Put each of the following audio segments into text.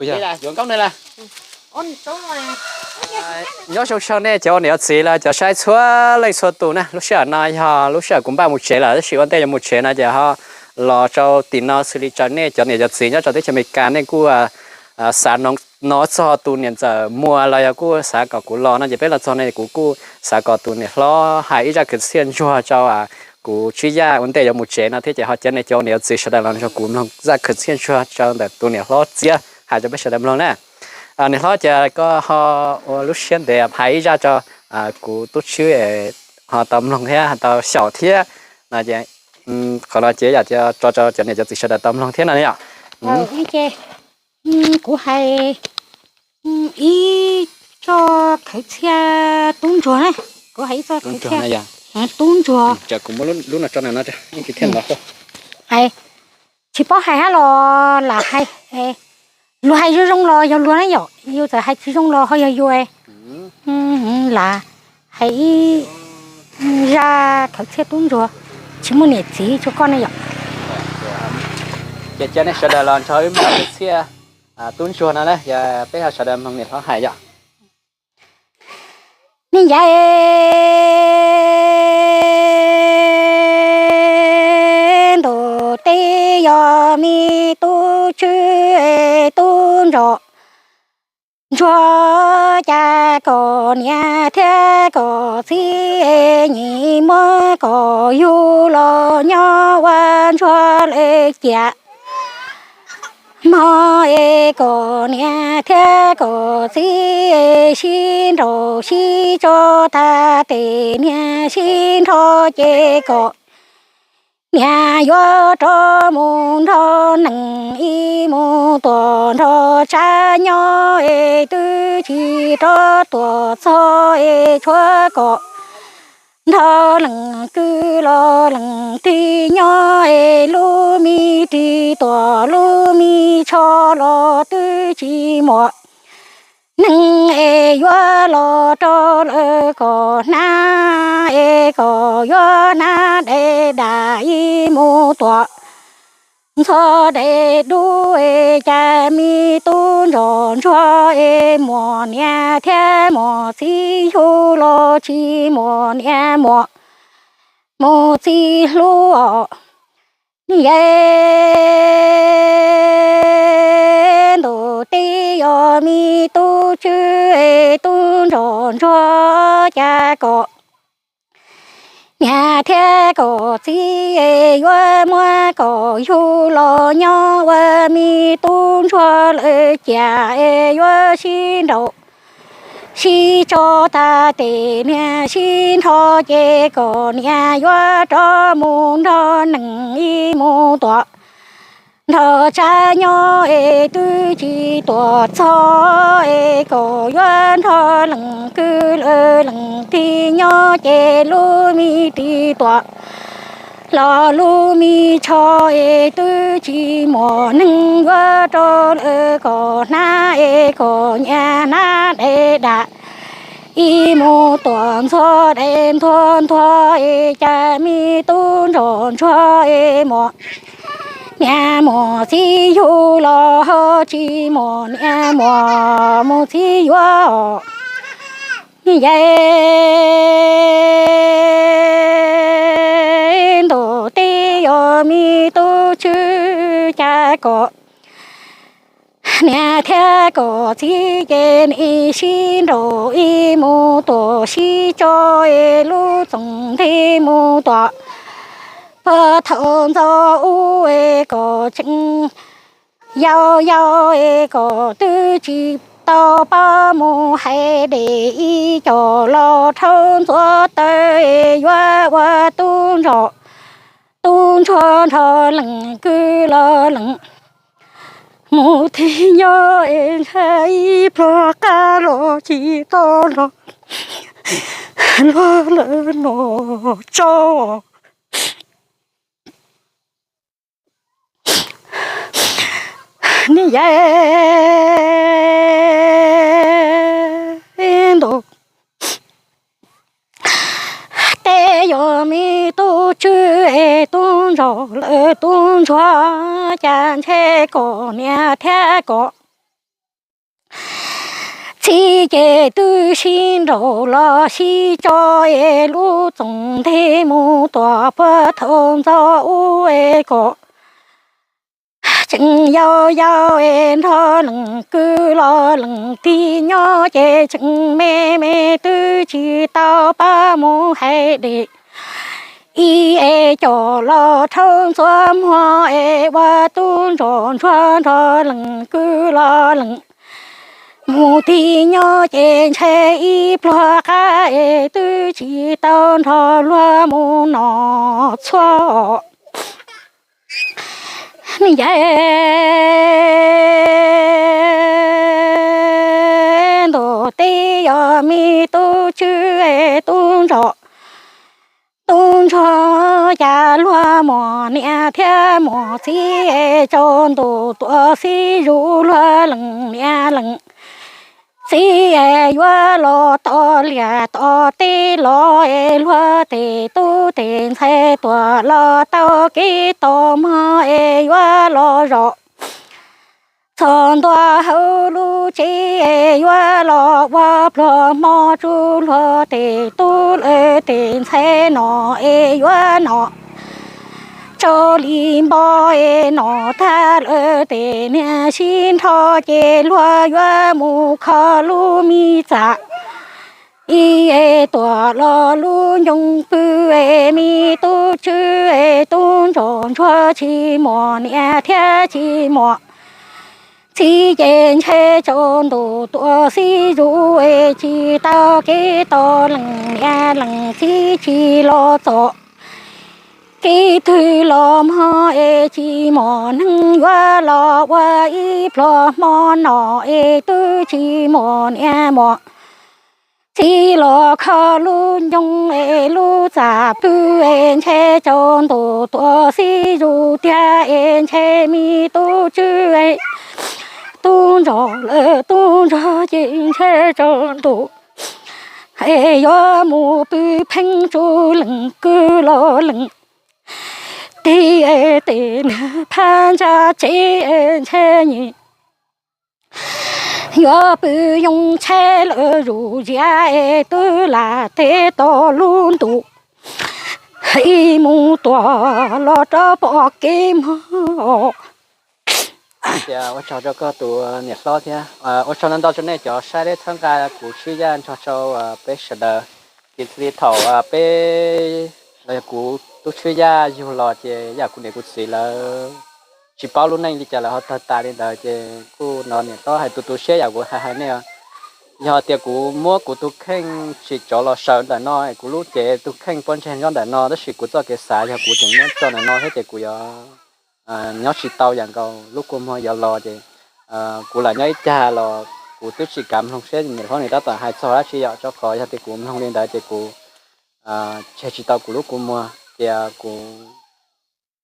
Nyob zoo tshaj nej cov ua niam ua txiv los cov saib txhua leej txhua tus na, lub sij hawm no yog lub sij hawm kuv npaj mus tsev lawm, tab sis ua ntej yuav mus tsev no ces ho los rau tim no xws li tsaws nej cov niam cov txiv nyob rau teb chaws Amelikas nej kuj xav hnov txog tus niam ntxawm Muas los yog kuj xav kom kuv los no ces peb los txog no kuv kuj xav kom tus niam hlob hais ib zaj kwv txhiaj ntsuag rau kuv Tswb Yaj ua ntej yuav mus tsev no thiab ces ho cov nej cov ua niam ua txiv sawv daws los nrog kuv mloog zaj kwv txhiaj ntsuag rau ntawm tus niam hlob Txiab hais rau peb sawv daws mloog na. Niam hlob, ces koj ho ua lub siab ntev hais ib zaj rau kuv tub Tswb ho tau mloog thiab tau xyaum thiab no ces qhov no ces yam tso rau cov niam cov txiv sawv daws tau mloog thiab no yom. Kuv hais ib txoj kwv txhiaj tub ntsuag na, kuv hais ib txoj kwv txhiaj tub ntsuag. Tsis paub hais hab los lam hais, luag hais zoo zoo los yog luag na yom, yus txawm hais tsis zoo los ho yog yus. Lam hais ib zaj kwv txhiaj tub ntsuag, tsis muaj niam txiv rau koj ne yom. Ces cia nej sawv daws los nrog wb mloog kwv txhiaj tub ntsuag no na, peb ho sawv daws mloog niam hlob hais yom. Me yav ntuj teb yog me tub Tswb tub ntsuag, ntsuag cas kom niam thiab kom txiv nyias muab kom yug los nyob ua ntsuag lawm ciam. Hmo es kom niam thiab kom txiv sib nraus sib tso tag tes niam sib nrho ces kom niam yuav rov mus nrog nees ib mus tuam nrog tshav nyob es twb tsis rov tuam txog es tshuav kom nrog leej kwv los leej twg nyob es lub me ris tuam lub me tsho los twb tsis muaj neeg es yuav los rau lawm kom hnab es kom yuav hnab daim dam ib mus tuam ntxhov daim dub es cas me tub ntsuag ntsuag es muaj niam thiab muaj txiv yug los tsis muaj niam muaj mus txiv hlub os. Yav ntuj teb yog me tub Tswb es tub ntsuag ntsuag cas kom niam thiab kom txiv yuav muab kom yug los nyob ua me tub ntsuag lawm ciam es yuav sib nraus sib tso tag tes niam sib nrho ces kom niam yuav rov mus nrog nees ib mus tuam nrog tshav nyob es twb tsis tuam txog es kom yuav nrog leej kwv lawm leej twg nyob ces lub me ris tuam los lub me tsho es twb tsis muaj neeg yuav rau lawm kom hnab es kom niam hnab daim dam ib mus tuam ntxhov daim ntxhov ntxhov es cas me tub ntsuag ntsuag es muaj niam muaj txiv yug los ho tsis muaj niam muaj mus txiv yuav. Yav ntuj teb yog me tub Tswb cas kom niam thiab kom txiv ces nim sib nraus ib mus tuam sib tso es lub txoos nthe mus tuam pog thaum ntxov ub es kom tseem yau yau es kom twb tsis tau paub mus hais dej ib co los rhaub ntxuav taw es yuav ua tub ntsuag tub ntsuag nrog leej kwv los leej mus txiv nyob es ntshai ib pluag qab los tsis tau los luag lawm no tso. Yav ntuj teb yog me tub Tswb es tub ntsuag lawm tub ntsuag cas ntshe kom niam thiab kom Txiv ces twb sib nraus los sib tso es lub txoos nteg mus tuam puag thaum ntxov ub es kom tseem yau yau es nrog leej kwv los leej tij nyob ces tseem me me twb tsis tau pab mus hais dej. Ib es coj los rhaub ntxuav muag es ua tub ntsuag ntsuag nrog leej kwv los leej mus tij nyob ces ntshai ib pluag qab es twb tsis tau nrog luag mus noj txhua. Me yav ntuj teb yog me tub tswb tub ntsuag, tub ntsuag cas luag muaj niam thiab muaj txiv, tsaus ntuj tuaj xib zus luag leej niam leej txiv, yuav los tom liaj tom teb los es luag tej tub tej ntxhais tuaj los tau kev tau mog es yuav los zov txog ntua hauv lub tsev, yuav los ua pluag hmo tsuj luag tej tub lawv tej ntxhais noj es yuav noj tsau li npo es noj tag lawv tej niag sib nrho ces luag yuav mus kho lub me txaj. Ib es tuaj los lub ncoo pw es me tub tswb es tub ntsuag ntsuag tsis muaj niam thiab tsis muaj txiv ces ntshe tsaus ntuj tuaj xib zus es tsis tau kev tau leej niam leej txiv tsis los txog kev twg los mog es tsis muaj neeg yuav los ua ib pluag hmo noj es twb tsis muaj niam muaj txiv los kho lub ncoo es lub txaj pw es ntshe tsaus ntuj tuaj xib zus tiag es ntshe me tub tswb es tub ntsuag lawv tub ntsuag ces ntshe tsaus ntuj es yuav mus pw pheeb tsuj leej kwv los leej tij es tej niag phab ntsa tsev es ntshe nyi yuav pw yoo tshaib lawm zuj zias es twb lam teb tau lub ntuj ib mus tuaj los rov pom kev mog. Tias ua tsaug rau koj tus niam hlob thiab ua tsaug ntau ntau rau nej cov saib thiab txhawb nqa kuv Tswb Yaj nrog rau peb sawv daws. Ces xws li thaum peb los yog kuv tub Tswb Yaj yug los ces yam kuv niam kuv txiv lawv tsis paub lub neej li cas lawv ho tawg tas li ntawd ces kuj hnov niam hlob hais tu tu siab yam kuv hais hais nej. Yog tias kuv muab kuv tus kheej tsis tsov los sawv ntawm no, kuv lub cev tus kheej pob ntseg nyob ntawm no tab sis kuv txoj kev xav yog kuv tseem nyob tso ntawm no thiab ces kuv yuav nyob tsis tau yam nkaus lub kua muag yuav los ces kuv lam nyob ib cag los kuv twb tsis kav mloog siab niam hlob nws tab tom hais txog dab tsi yom, rau qhov yog tias kuv mloog li ntawd ces kuv tseg tsis tau kuv lub kua muag ces kuv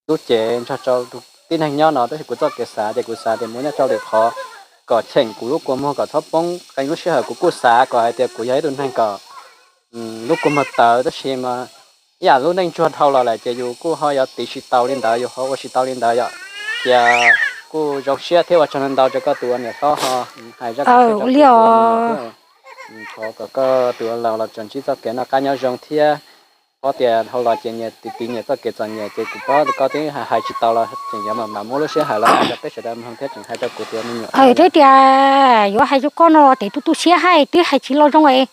lub cev nrog rau tib neeg nyob no tab sis kuv txoj kev xav ces kuv xav tias muab nyob rau lwm qhov kom cheem kuv lub kua muag kom txhob poob qee lub sij hawm. Kuv kuj xav kom hais tias kuv yog ib tug neeg kom lub kua muag tawv tab sis mas ib yam lub neej ntsuag dhau los lawm ces yus kuj ho yuav tiv tsis tau li ntawd, yus ho ua tsis tau li ntawd yom. Ces kuj zoo siab thiab ua tsaug ntau rau koj tus ua niam hlob ho hais zaj kawm li os. Thov kom koj tus ua laus los tsuas ntsib txoj kev noj qab nyob zoo thiab paub tias dhau los ces nyias tiv tiv nyias txoj kev txom nyem ces kuv paub tias koj twb hais tsis tau los tseem yuav mam mam muab lub sij hawm los hais rau peb sawv daws mloog thiab tseem hais rau kuv tus me nyuam. Thiab tias yuav hais rau koj no los tes tu tu siab hais twb hais tsis los zoo es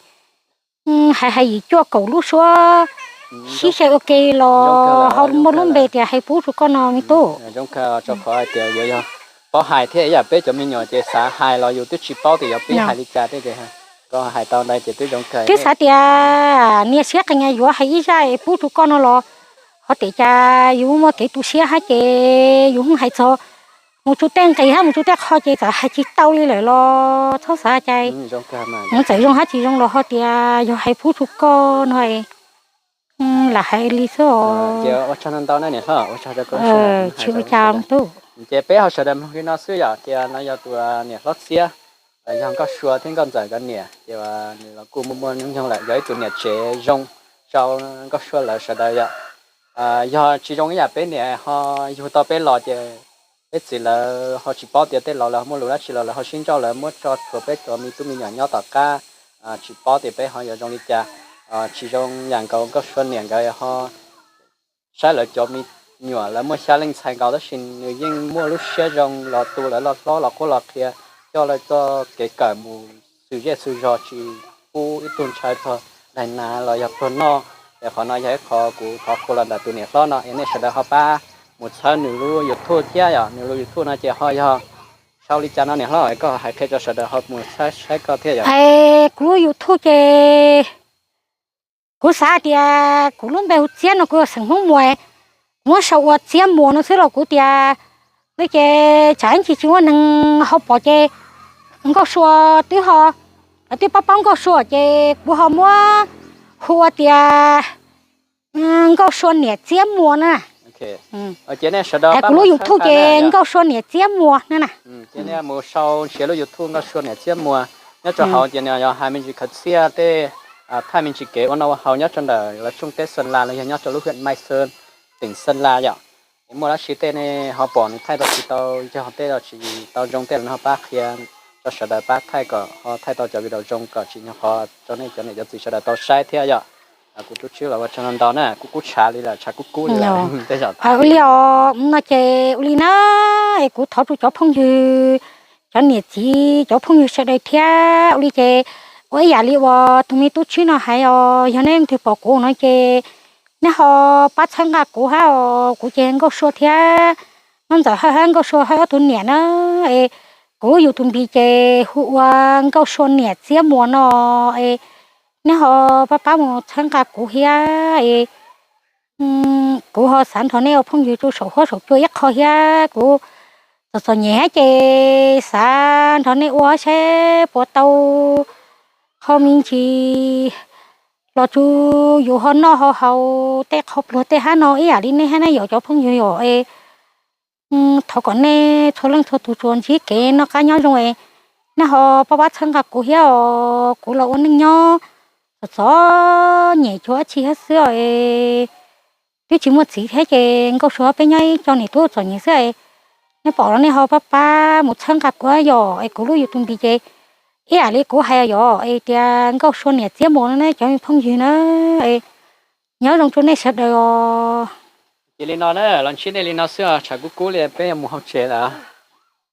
hais hais yim cuaj kaum lub suab sib xyaw ua ke los ho muaj lub npe tias hais pub rau koj no me tub. Zoo kawg rau qhov hais tias yuav yog paub hais thiab ib yam peb cov me nyuam ces xav hais los yus twb tsis paub tias yuav pib hais li cas thiab ces koj hais tau ntawd ces twb zoo kawg. Twb xav tias nias siab qee yuav hais ib zaj es pub rau koj no los ho tias cas yus muaj kev tu siab hab ces yus hais txog mus tsu tej nqis hab mus tsu tej qho ces txawm hais tsis tau li lawm los txhob xav cai. Txawm zoo hab tsis zoo los ho tias yog hais pub rau koj no lam hais li xwb. Tsis ua cas tub. Ces peb ho sawv daws mloog li no xwb yom, tias no yog tus niam hlob Txiab, yog Nkauj Sua thiab Nkauj Ntxawm nkawd niam, ces nws los kuj muaj muaj hnub nyoog lawm, yog ib tug niam tsev zoo rau Nkauj Sua lawv sawv daws yom. Yog tsis zoo ib yam peb niam ho yug tau peb los ces peb txiv lawv ho tsis paub tias tej laus lawv muaj lus dab tsi los lawv ho sib nrauj, lawv muab tso tshuav peb cov me tub me nyuam nyob tom qab, tsis paub tias peb ho yuav zoo li cas. Tsis zoo yam nkaus Nkauj Sua niam nkawd ho saib lawv cov me nyuam lawv muaj xya leej txhais nkaus tab sis nws yeej muaj lub siab zoo los tu lawv los hlob los qhuab los qhia, coj lawv txoj kev kawm mus xwm zej xwm zog tsis pub ib tug ntshaw txog daim nas los yog pluag noj. Es qhov no yog ib qho kuv thov qhuas los ntawm tus niam hlob no es nej sawv daws ho pab mus txhawb nws lub YouTube thiab yom. Nws lub YouTube no ces ho yog sau li cas no niam hlob, koj hais qhia rau sawv daws ho mus txhawb saib koj thiab yom. Es kuv lub YouTube ces kuv xav tias kuv lub npe hu Txiab no kuv yog xeem Hmoob Muas, kuv muab sau ua Txiab Muas no xwb los kuv tias, li ces tsam ib ntsis tsis muaj neeg ho pom ces Nkauj Sua twb ho, lawv twb paub paub Nkauj Sua ces kuv ho muab hu ua tias Nkauj Sua niam Txiab Muas na. Kuv lub YouTube ces Nkauj Sua niam Txiab Muas na na. Mus sau nrhiav lub YouTube Nkauj Sua niam Txiab Muas nyob rau hauv ces nws yog hais me ntsis khaws txhiaj tej, thaij me ntsis kev ua noj ua haus nyob rau ntawm lawv tshooj teb Xeem Las los yog nyob rau lub huyện Mai Sơn, tỉnh Sơn La yom. Es muaj dab tsi tej nej ho pom nws thaij tau tsis tau yog tej tsis tau zoo tej los nej ho pab qhia rau sawv daws pab thaij kom ho thaij tau cov video zoo kom tsim nyog qhov rau nej cov niam cov txiv sawv daws tau saib thiab yom. Kuv tus tswb los ua tsaug ntau ntau na, kuv kub tshav li lawm, tshav kub kub li lawm. Ua li os, no ces ua li na, es kuv thov rau cov phooj ywg, cov niam txiv cov phooj ywg sawv daws thiab ua li ces ua ib yam li uas tus me tub tswb no hais os, yog nej leej twg pom kuv no ces nej ho pab txhawb nqa kuv hab os, kuv ces Nkauj Sua thiab, Nkauj Ntxawm Hawj hab Nkauj Sua Hawj ob tug niam na. Es kuv lub YouTube ces hu ua Nkauj Sua niam Txiab Muas no es nej ho pab pab mus txhawb nqa kuv thiab es kuv ho xav nrog nej ua phooj ywg rau saum huab saum cua ib qho thiab kuv txom txom nyem thiab ces xav nrog nej ua saib puas tau qho me ntsis los rau yus ho noj ho haus tej qho pluag tej hab no ib yam li nej hab nej yom cov phooj ywg yom es thov kom nej txhua leej txhua tus tsuas ntsib kev noj qab nyob zoo es nej ho pab pab txhawb nqa kuv thiab os, kuv los ua neej nyob txom txom nyem cuag dab tsi thiab xwb os es twb tsis muaj txiv thiab ces Nkauj Sua peb nyob ib co niam tub txom nyem xwb es nej pom los nej ho pab pab mus txhawb nqa kuv yom es kuv lub YouTube ces ib yam li kuv hais yom es tias Nkauj Sua niam Txiab Muas no ne cov me phooj ywg na es nyob zoo rau nej sawv daws os. Ces li no na, los ntsib nej li no xwb os, tshav kub kub li peb yuav mus hauv tsev lawm.